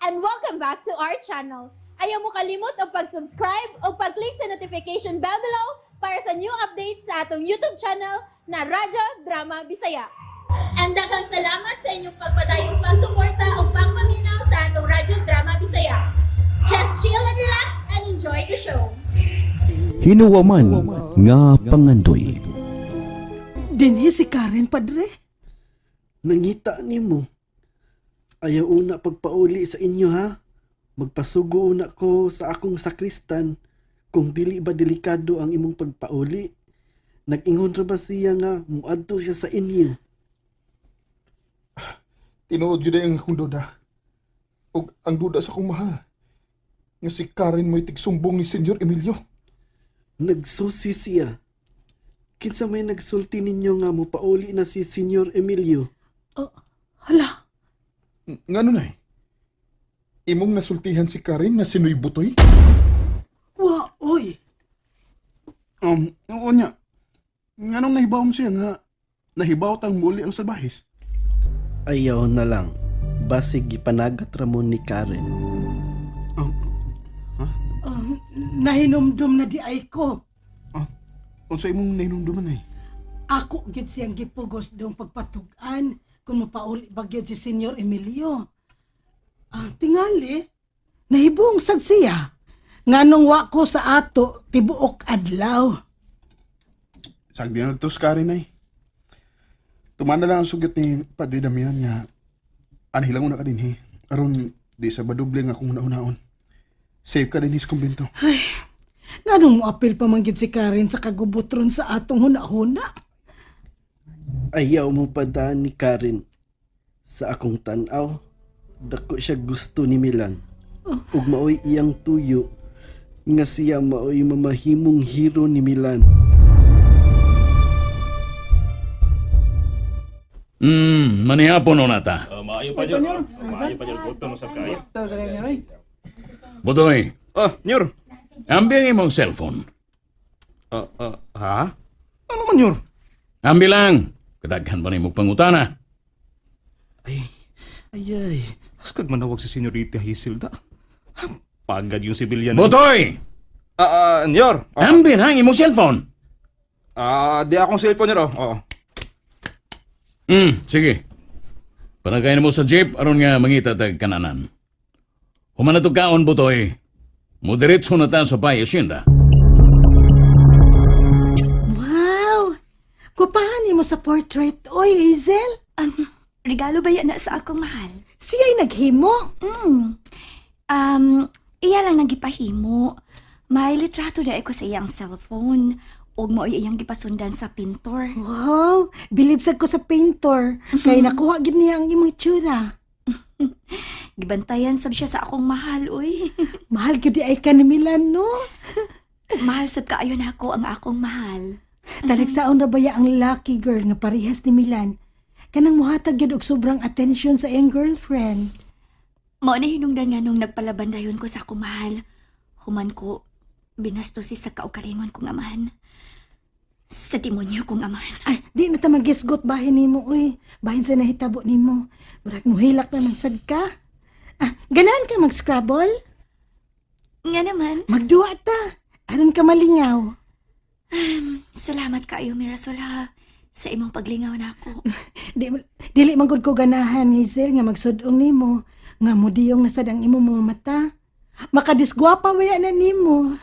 And welcome back to our channel. Ayaw mo kalimot og pag-subscribe o pag-click sa notification bell below para sa new updates sa atong YouTube channel na Radyo Drama Bisaya. And daghang salamat sa inyong pagpadayong pagsuporta o pagpaminaw sa atong Radyo Drama Bisaya. Just chill and relax and enjoy the show. Hinuwaman nga pangandoy. Dinhi si Karen, padre. Nangita nimo. Ayaw una pagpauli sa inyo, ha. Magpasugo una ko sa akong sakristan kung dili ba delikado ang imong pagpauli. Nag-ingon ra ba siya nga muadto siya sa inyo? Tinuod gyud ay ang akong duda. Ug ang duda sa akong mahal. Nga si Karen mo'y tigsumbong ni Senyor Emilio. Nagsusi siya. Kinsa may nagsulti ninyo nga mopauli na si Senyor Emilio? Hala, Ngano nay? Imong nasultihan si Karen na sinoy butoy? wa, oy. Oo niya. Nganong nahibaw mo siya nga nahibaw tang muli ang salbahis? Ayaw na lang. Basig gipanagat ra mo ni Karen. Nahinumdum na di ay ko. Unsa imong nahinumduman ay? Ako gyud siyang gipugos dong pagpatug-an kung mapauli ba gyud si Senyor Emilio. Ah, tingali, nahibong sad siya. Nganong wa ko sa ato tibuok adlaw. Sagdi na to si Karen ay. Tumana lang ang sugyot ni Padre Damian nga anhilang una ka dinhi. Aron di sa baduble nga akong una-unaon. Safe ka dinhi sa kumbento. Nganong moapil pa man gyud si Karen sa kagubotron sa atong huna-huna? Ayaw mo padaan ni Karen. Sa akong tanaw, dako siya gusto ni Milan. Ug maoy iyang tuyo nga siya maoy mamahimong hero ni Milan. Manihapon o nata. Maayo pa nyor. Maayo pa nyor. Gutom sa kayo. Butoy, Ah, Nyor. ambi ang imong cellphone. Ah, ah, ha? Ano man, Nyor? Ambi lang. Kadaghan ba nimo pangutana? Ay, ay, ay. Askag manawag si Senyorita Hisilda. Pagad yung sibilyan. Butoy! Ah, ah, Nyor. Ah, Ambi lang imong cellphone. ah, di akong cellphone, Nyor. Oh. Oo. Sige. Panagay na mo sa jeep aron nga mangita tag kananan. Human na to kaon, Butoy. Mudiretso na ta sa Bay Hacienda. Wow! Kupahan mo sa portrait, oy, Hazel. Regalo ba yan na sa akong mahal? Siya'y naghimo. Um, iya lang nagipahimo. May litrato na ko sa iyang cellphone. Ug mo iyang gipasundan sa pintor. Wow, bilib sad ko sa painter. Kay nakuha gid niya ang imong itsura. Gibantayan sab siya sa akong mahal, uy. Mahal gyud di ay ka ni Milan, no? Mahal sab kaayo nako ang akong mahal. Talagsaon ra baya ang lucky girl nga parehas ni Milan. Kanang muhatag gyud og sobrang attention sa iyang girlfriend. Mao ni hinungdan nga nung nagpalaban dayon ko sa akong mahal. Human ko binastos si sa kaugalingon kong amahan. Sa demonyo kong amahan. Ay, di na ta magisgot bahin nimo uy. Bahin sa nahitabo nimo. Murag muhilak na man sad ka. Ah, ganahan ka mag-scrabble? Nga naman, Magduwa ta. Aron ka malingaw. Salamat kaayo, Mirasol, ha, sa imong paglingaw nako. Di, dili man gud ko ganahan, Hazel, nga magsudong nimo nga mudiyong na sad ang imong mga mata. Makadisgwapa waya na nimo.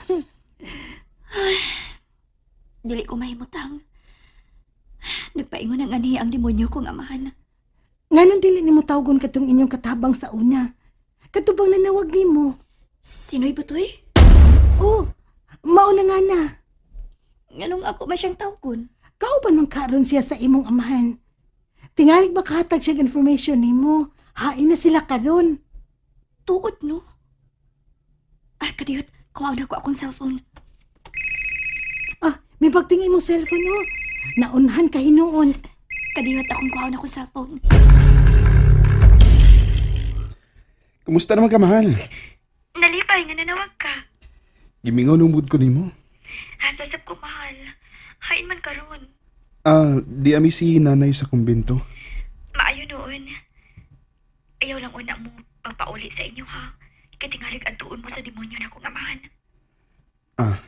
Dili ko mahimutang. Nagpaingon ang anhi ang demonyo kong amahan. Nganong dili nimo tawgon katong inyong katabang sa una? Kato bang nanawag nimo? Sino'y butoy? Oh, mao na nga na. Nganong ako man siyang tawgon? Kauban man karon siya sa imong amahan. Tingalig makahatag siya og information nimo. Hain na sila karon. Tuod, no? Ah, kadiyot. Kuha na ko akong cellphone. Ah, may pagtingin imong cellphone oh. Naunhan ka hinuon. Kadiyot, akong kuha na akong cellphone. Kumusta naman ka, mahal? Nalipay nga nanawag ka. Gimingaw nung mood ko nimo. Asa sab ko, mahal. Hain man karon. Ah, di ami si nanay sa kumbento. Maayo noon. Ayaw lang una mo. pagpauli sa inyo ha. Kay tingalig adtuon mo sa demonyo na akong amahan. Ah,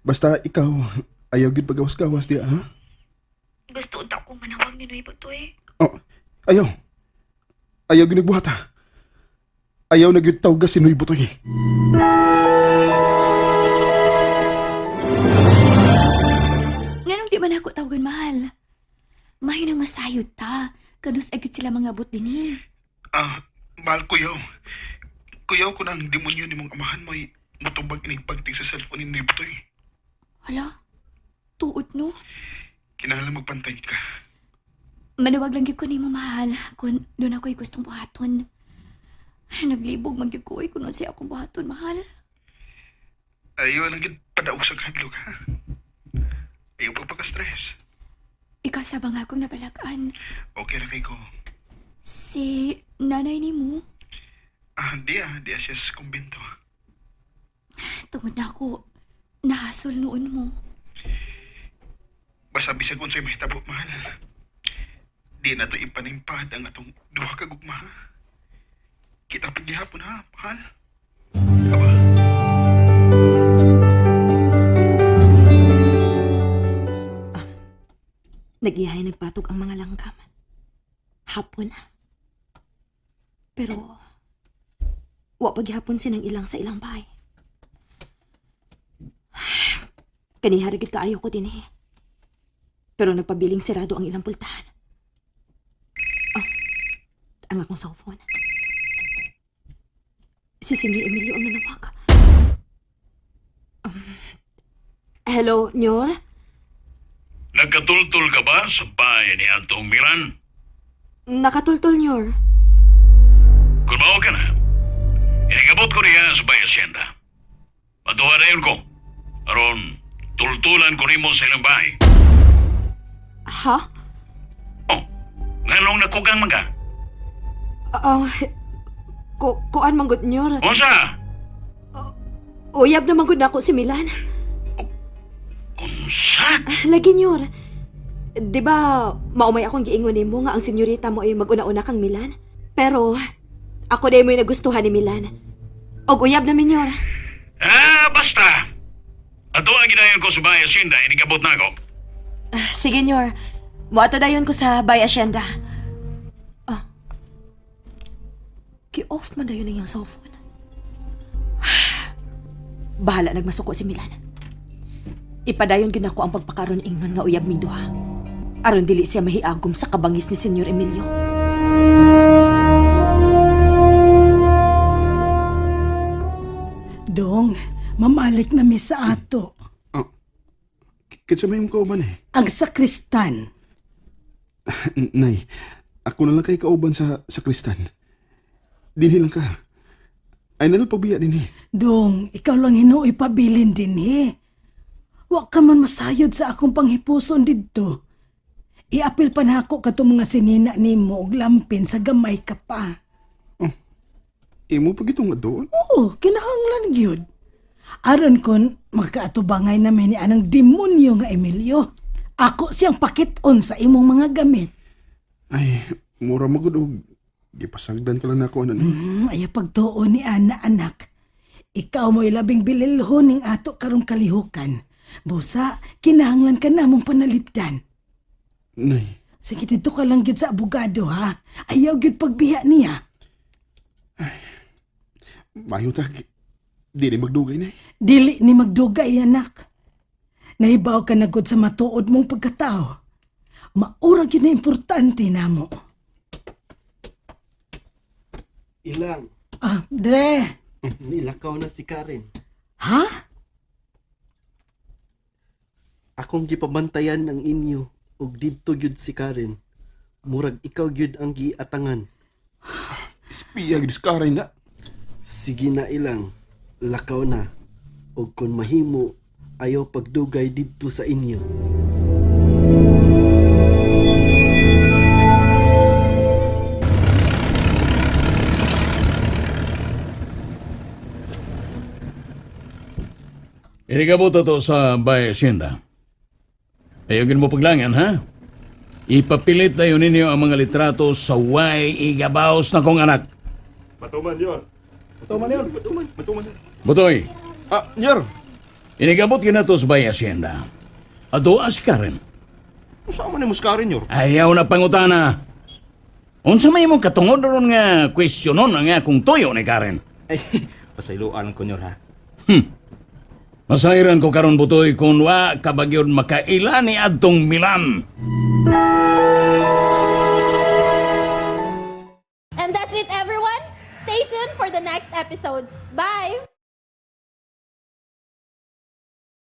basta ikaw, ayaw gyud pagawas-gawas diya, ha? Gusto unta akong manawag ni Noy Butoy. Oh, ayaw. Ayaw gyud nagbuhat, ha? Ayaw na gyud tawga si Noy Butoy. Nganong di man ako tawagan mahal? Mahinang masayod ta. Kanus agad sila mga abot dinhi. Ah, mahal kuyaw. Kuyaw ko ng demonyo ni mong amahan mo ay mutubag inig pagting sa cellphone ni Noy Butoy. Hala, tuot no. Kinahanglan magpantay ka. Manawag lang gyud ko nimo mahal kung doon ako'y gustong buhaton. Ay, naglibog man gyud ko oy kung unsay akong buhaton mahal. Ayaw lang gyud padaog sa hadlok, ha? Ayaw pagpaka-stress. Ikaw sa bang akong nabalakan. Okay ra kay ko. Si nanay nimo, Ah, di ah, di ah siya sa kumbinto. tungod na ako nahasol noon mo. Basta bisag unsay mahitabo, mahal. Di na to ipanimpad ang atong duha ka gugma, ha? Kita paghihapon, ha, mahal? Aba. Nagihay nagpatog ang mga langgam. Hapon. Pero, wa paghihapon sinang ilang sa ilang bahay. Kaniha ra gid kaayo ko din eh. Pero nagpabiling sirado ang ilang pultahan. Ah, ang akong cellphone. Si Senyor Emilio ang nanawag. Hello, Nyor? Nagkatultul ka ba sa bahay ni Antong Miran? Nakatultol, Nyor. Kung mao ka na, inigabot ko niya sa bay asyenda. Patuwa na yun ko. Aron, tultulan ko nimo sa ilang bahay. Ha? Oh, nganong nakugang man ka? Ah, kuan manggod, Nyor. Unsa? Uyab na manggod na ako si Milan. Unsa? Lagi, Nyor. Di ba, maumay akong giingon nimo nga ang senyorita mo ay mag-una-una kang Milan? Pero, ako dahil mo'y nagustuhan ni Milan. Og uyab na, Minyor. Ah, basta. Ato ang ginayon ko sa bahay asyenda, inigabot na ako. Ah, sige, Nyor. Muato dayon ko sa Bay Hacienda. Ah. Ki-off man dayon ang iyang cellphone. Bahala nagmasuko si Milan. Ipadayon gyud nako ang pagpakaron ingnon nga uyab ming duha. Aron dili siya mahiagom sa kabangis ni Senyor Emilio. Dong, mamalik na mi sa ato. Oh, kinsa may imong kauban eh? Ang sakristan. Nay, ako na lang kay kauban sa sakristan. Dinhi lang ka. Ay nalang pabiya dinhi. Dong, ikaw lang hinuoy pabilin din eh. Wa ka man masayod sa akong panghipuson didto. Iapil pa nako katong mga sinina nimo og lampin sa gamay ka pa. Imo pag itong doon. Oo, kinahanglan gyud. Aron kon magkaatubangay namin ni anang demonyo nga Emilio. Ako siyang pakiton sa imong mga gamit. Ay, mura magud og gipasagdan ka lang nako ano ni. Ay pagtuo ni Ana anak. Ikaw mo'y labing bililhon ning ato karong kalihukan. Busa, kinahanglan ka namong panalipdan. Nay, Sige, dito ka lang gyud sa abogado ha. Ayaw gyud pagbiya niya. mayo ta. Di ni magdugay nay. Dili ni magdugay anak. Nahibaw ka na gud sa matuod mong pagkatao. Maura gyud na importante namo. Ilang, Ah, Dre. nilakaw na si Karen. Ha? Akong gipabantayan ang inyo ug didto gyud si Karen. Murag ikaw gyud ang giatangan. Espiya gyud si Karen na. Sige na ilang, lakaw na. Ug kun mahimo, ayaw pagdugay didto sa inyo. Inigabot ato sa bay asyenda. Ayogin mo paglangan, ha? Ipapilit na yun ninyo ang mga litrato sa way igabaos na kong anak. Patuman yun. Patuman yun. Patuman. Patuman. Butoy, Ah, nyor. inigabot kinato sa Bay Hacienda. Aduas ka rin. Unsa man ni muskarin nyor? Ayaw na pangutana. Unsa may imong katungod ron nga kwestiyonon ang akong tuyo ni Karen? Ay, pasayloan ko nyor ha. Masayran ko karon Butoy kung wa kabagyod makaila ni adtong Milan. And that's it, everyone. Stay tuned for the next episodes. Bye!